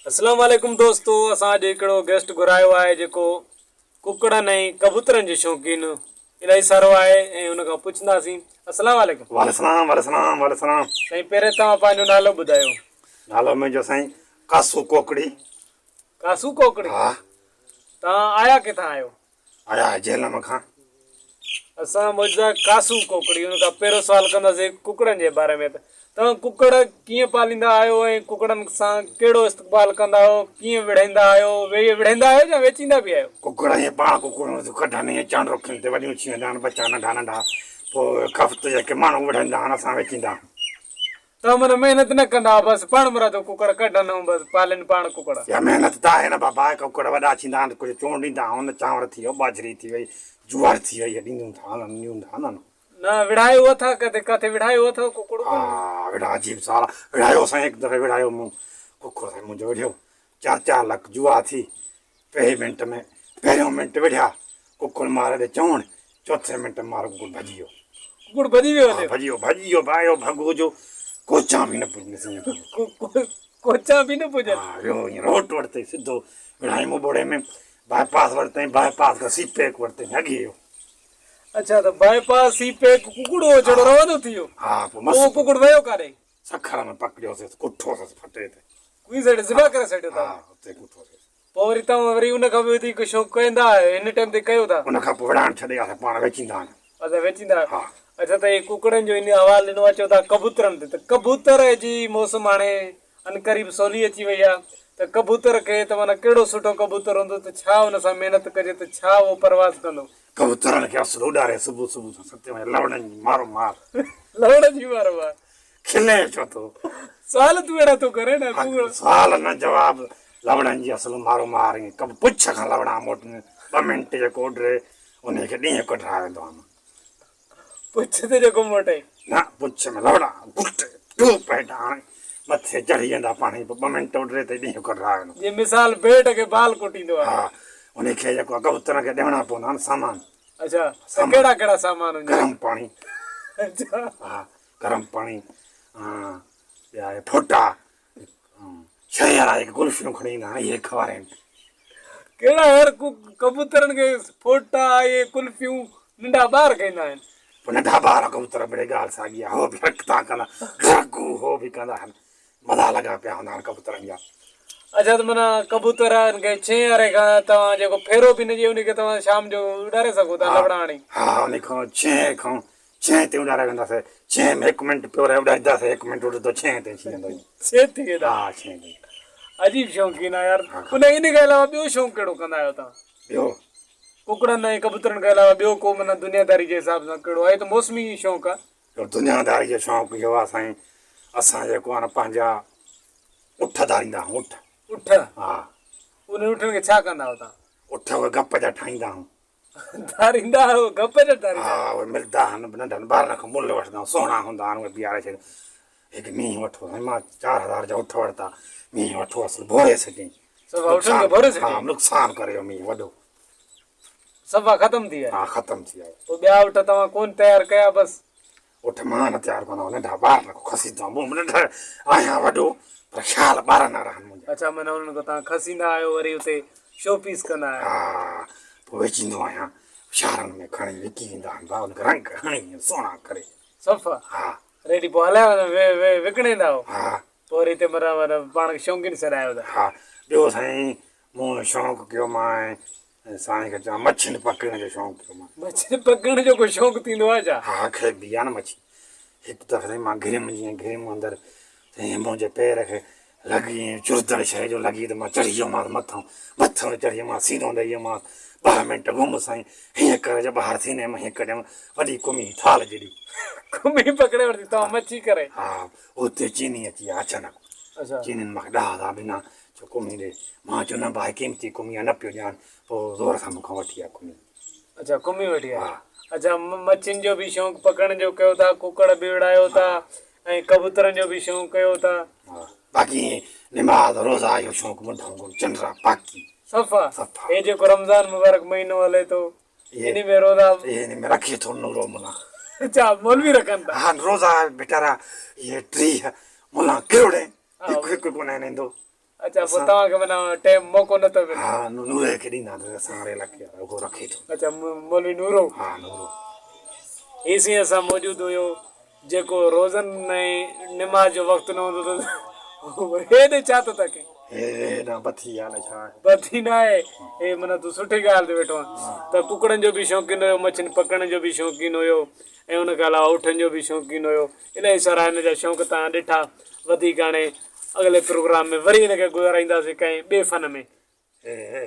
اسلام عليڪم دوستو اسان اڄ هڪڙو گيسٽ گهرايو آهي جيڪو ڪڪڙن ۽ ڪبوترن جو شوقين الاهي سارو آهي ۽ ان کان پڇنداسين اسلام عليڪم. وعليڪم السلام وعليڪم السلام وعليڪم السلام. سائين پهرين توهان پنهنجو نالو ٻڌايو. نالو منهنجو سائين قاسو ڪوڪڙي. قاسو ڪوڪڙي. ها. توهان آيا ڪٿان آهيو؟ آيا جهلم کان. اسان معجزه قاسو ڪوڪڙي ان کان پهريون سوال ڪنداسين ڪڪڙن جي باري ۾ ته توهان ڪڪڙ ڪيئن پاليندا آهيو ۽ ڪڪڙن سان ڪهڙو استقبال ڪندا آهيو ڪيئن وڙهائيندا آهيو وڙهائيندا آهيو يا ويچيندا به آهيو؟ ڪڪڙ ائين پاڻ ڪڪڙون ٿيون ڪڍن ائين چانڊ رکين تي وڏيون ٿي ويندا آهن ٻچا ننڍا ننڍا پوء کفت جيڪي ماڻهو وڙهائيندا آهن اسان ويچيندا آهيون. توهان معنيٰ محنت نه ڪندا آهيو بس پاڻ مرادو ڪڪڙ ڪڍن ۽ بس پالين پاڻ ڪڪڙ. اها محنت ته آهي نه بابا ڪڪڙ وڏا ٿيندا آهن ڪجهه چونڊ ڏيندا آهيون نه چانور ٿي ويو ٻاجهري ٿي وئي جوئر ٿي وئي اهي ڏيندون ٿا هلن ڏيون ٿا هلن. نه وڙهايو اٿا ڪٿي ڪٿي وڙهايو اٿو ڪڪڙ ڪونه. ها وڙها عجيب سوال آهي وڙهايو سائين هڪ دفعي وڙهايو مون ڪڪڙ سائين منهنجو وڙهيو چار چار لک جوا ٿي پهرين منٽ ۾ پهريون منٽ وڙهيا، ڪڪڙ ماري ڏي چوڻ، چوٿين منٽ ۾ مارو ڪڪڙ ڀڄي ويو. ڪڪڙ ڀڄي ويو هليو. ها ڀڄي ويو، ڀڄي ويو ڀاء اهو ڀڳو جو ڪوچان به نه پڄنس ائين ڀڳو. ڪوچان به نه پڄنس. ها ويو ائين روٽ ورتئي سڌو وڙهائين مٻوڙي ۾ باء پاس ورتئين، باء پاس کان سي پيڪ ورتئين اڳي ويو. اڇا ته باء پاس سي پيڪ ڪڪڙ اهو جهڙو روانو ٿي ويو. ها پوء مس. اهو ڪڪڙ ويو ڪاڏي؟ سکر ۾ پڪڙيوسيس، ڪٺوسيس ڦٽي تي. ڪوئي سيڙي ذبح ڪري سيڙيو ٿا. ها اتي ڪٺوسيس. پوء وري توهان وري ان کان به وڌيڪ شوق ڪندا آهيو هن ٽائيم تي ڪيو ٿا. ان کان پوء وڙهائڻ ڇڏي اسان پاڻ ويچيندا آهيون. اڇا ويچيندا آهيو. ها. اڇا ته هي ڪڪڙن جو ان حوال ڏنو آهي چئو ٿا ڪبوترن تي ته ڪبوتر جي موسم هاڻي عنقريب سولي اچي وئي آهي ته ڪبوتر کي ته معنيٰ ڪهڙو سٺو ڪبوتر هوندو ته ڇا ان سان محنت ڪجي ته ڇا اهو پرواز ڪندو. ڪبوترن کي اصل اڏاري صبح صبح سان ستين وڄي لوڙن جي مارو مار. لوڙن جي مارو مار. کلين ڇو ٿو؟ سوال تون اهڙا ٿو ڪرين نه تون. سوال نه جواب لوڙن جي اصل مارو مار ائين ڪب پڇ کان لوڙا موٽن ٻه منٽ جيڪو اڏري انهي کي ڏينهن ڪڍرائي ويندو آهيان مان. پڇ تي جيڪو موٽي. نه پڇ ۾ لوڙا گهٽ ٽوپ هيٺ آڻي مٿي چڙهي ويندا پاڻهي پوء ٻه منٽ اڏري ته ڏينهن ڪڍرائي ويندو. جيئن مثال بيٽ کي بال ڪٽيندو آهي. ها انهي کي جيڪو ڪبوترن کي ڏيڻا پوندا آهن سامان. اڇا ته ڪهڙا ڪهڙا سامان هوندا آهن؟ گرم پاڻي. اڇا. ها گرم پاڻي ٻيا اهي ڦوٽا شيء وارا جيڪي قلفيون کڻي ايندا آهن اهي کارائين. ڪهڙا يار ڪبوترن کي ڦوٽا اهي قلفيون ننڍا ٻار کائيندا آهن. پوء ننڍا ٻار ڪبوتر مڙئي ڳالهه ساڳي آهي هو به حرڪتان ڪندا گهگهو هو به ڪندا آهن مزا لڳا پيا هوندا آهن ڪبوترن جا. اڇا ته معنيٰ ڪبوترن کي ڇهين واري کان توهان جيڪو ڦيرو به نه ڏئي ان کي توهان شام جو اڏاري سگهو ٿا لوڙا هڻي. ها ان کان ڇهين کان ڇهين تي اڏاري وينداسين، ڇهين ۾ هڪ منٽ پيو رهي اڏائينداسين، هڪ منٽ اڏندو ڇهين تي ٿي ويندو. ڇهين ٿي ويندا؟ ها ڇهين تي. عجيب شوقين آهيو يار. ان ان کان علاوه ٻيو شوق ڪهڙو ڪندا آهيو توهان؟ ٻيو؟ ڪڪڙن ۽ ڪبوترن کان علاوه ٻيو ڪو معنيٰ دنياداري جي حساب سان ڪهڙو آهي؟ هي ته موسمي شوق آهي. ٻيو دنياداري جو شوق اهو آهي سائين اسان جيڪو آهي نه پنهنجا اٺ ڌاريندا آهيون اٺ. اٺ؟ ها. انهن اٺن کي ڇا ڪندا آهيو توهان؟ اٺ اهي گپ جا ٺاهيندا آهيون. ڌاريندا آهيو گپ جا ڌاريندا ها اهي ملدا آهن ننڍن ٻارن کان ملهه وٺندا آهيون سهڻا هوندا آهن اهي بيهاري ڇڏيون هڪ مينهن وٺو سائين مان 4000 جا اٺ ورتا مينهن وٺو اصل ڀوري سٽين صفا اٺن کي ڀوري سٽين ها نقصان ڪري ويو مينهن وڏو صفا ختم ٿي ويا ها ختم ٿي ويا پوء ٻيا اٺ توهان ڪون تيار ڪيا بس اٺ مان نه تيار ڪندو ننڍا ٻار نه کسيندو آهيان مون ننڍا آهيان وڏو پر خيال ٻارن وارا آهن منهنجا. اڇا معنيٰ انهن کي توهان کسيندا آهيو وري اتي شو پيس ڪندا آهيو. ها پوء ويچيندو آهيان شهرن ۾ کڻي وڪي ويندا آهن ڀاء ان کي رنگ هڻي سهڻا ڪري. صفا ها ريڊي پوء هلائي وڪڻيندا آهيو. ها پوء وري هتي معنيٰ پاڻ کي شوقين سڏايو ٿا. ها ٻيو سائين مون شوق ڪيو مان سائين کي چوان مڇين پڪڙڻ جو شوق ٿيو مان. مڇين پڪڙڻ جو ڪو شوق ٿيندو آهي ڇا؟ ها کيبي آهي نه مڇي. هڪ دفعي سائين مان گريم جيئن گريم اندر سائين منهنجي پير کي لڳي ائين چرندڙ شيء جو لڳي ته مان چڙهي ويومانس مٿان مٿان چڙهي ويومانس سينو ڏئي ويومانس 2 منٽ گم سائين هيئن ڪري جو ٻاهر سيني مان هيئن ڪڍيم وڏي ڪمي ٿالهه جيڏي. ڪمي پڪڙي ورتي توهان مڇي ڪري. ها اتي چيني اچي ويا اچانڪ. چينين مون کي 10,000 ڏنا چيو ڪمي ڏي. مان چيو نه ڀاء قيمتي ڪمي آ نه پيو ڏيان. پوء زور سان مون کان وٺي آيا ڪمي. اڇا ڪمي وٺي آيا. ها. اڇا مڇين جو به شوق پڪڙڻ جو ڪيو ٿا ڪڪڙ به وڙهايو ٿا ۽ ڪبوترن جو به شوق ڪيو ٿا. ها باقي نماز روزا جو شوق منڍ وانگر چنڊ آ پاڪي. صفا. صفا. هي جيڪو رمضان مبارڪ مهينو هلي ٿو انهي ۾ روزا. اهي انهي ۾ رکي ٿو نورو ملان. اڇا مولوي رکن ٿا. ها روزا ويچارا اهي 30 ملان ڪروڙين هڪ هڪ ڪونه ايندو. اچا پوء توهان کي معنيٰ ٽيم موقعو نه ٿو ملي. ها نوري کي ڏيندا آهن اسان واري علائقي وارا اهو رکي ٿو. اچا مولوي نورو. ها نورو. هي سين اسان موجود هيو جيڪو روزن ۽ نماز جو وقت نه هوندو اٿس هيڏي ڇا ٿو تڪين. هي هيڏانهن بٿي آ الائي ڇا آهي. بٿي نه آهي هي معنيٰ تون سٺي ڳالهه تي ويٺو آهين ته ڪڪڙن جو به شوقين هيو مڇين پڪڙڻ جو به شوقين هيو ۽ ان کان علاوه اٺن جو به شوقين هيو الاهي سارا هن جا شوق توهان ڏٺا وڌيڪ هاڻي اڳلي پروگرام ۾ وري هن کي گذارائينداسين ڪنهن ٻئي فن ۾. هي هي.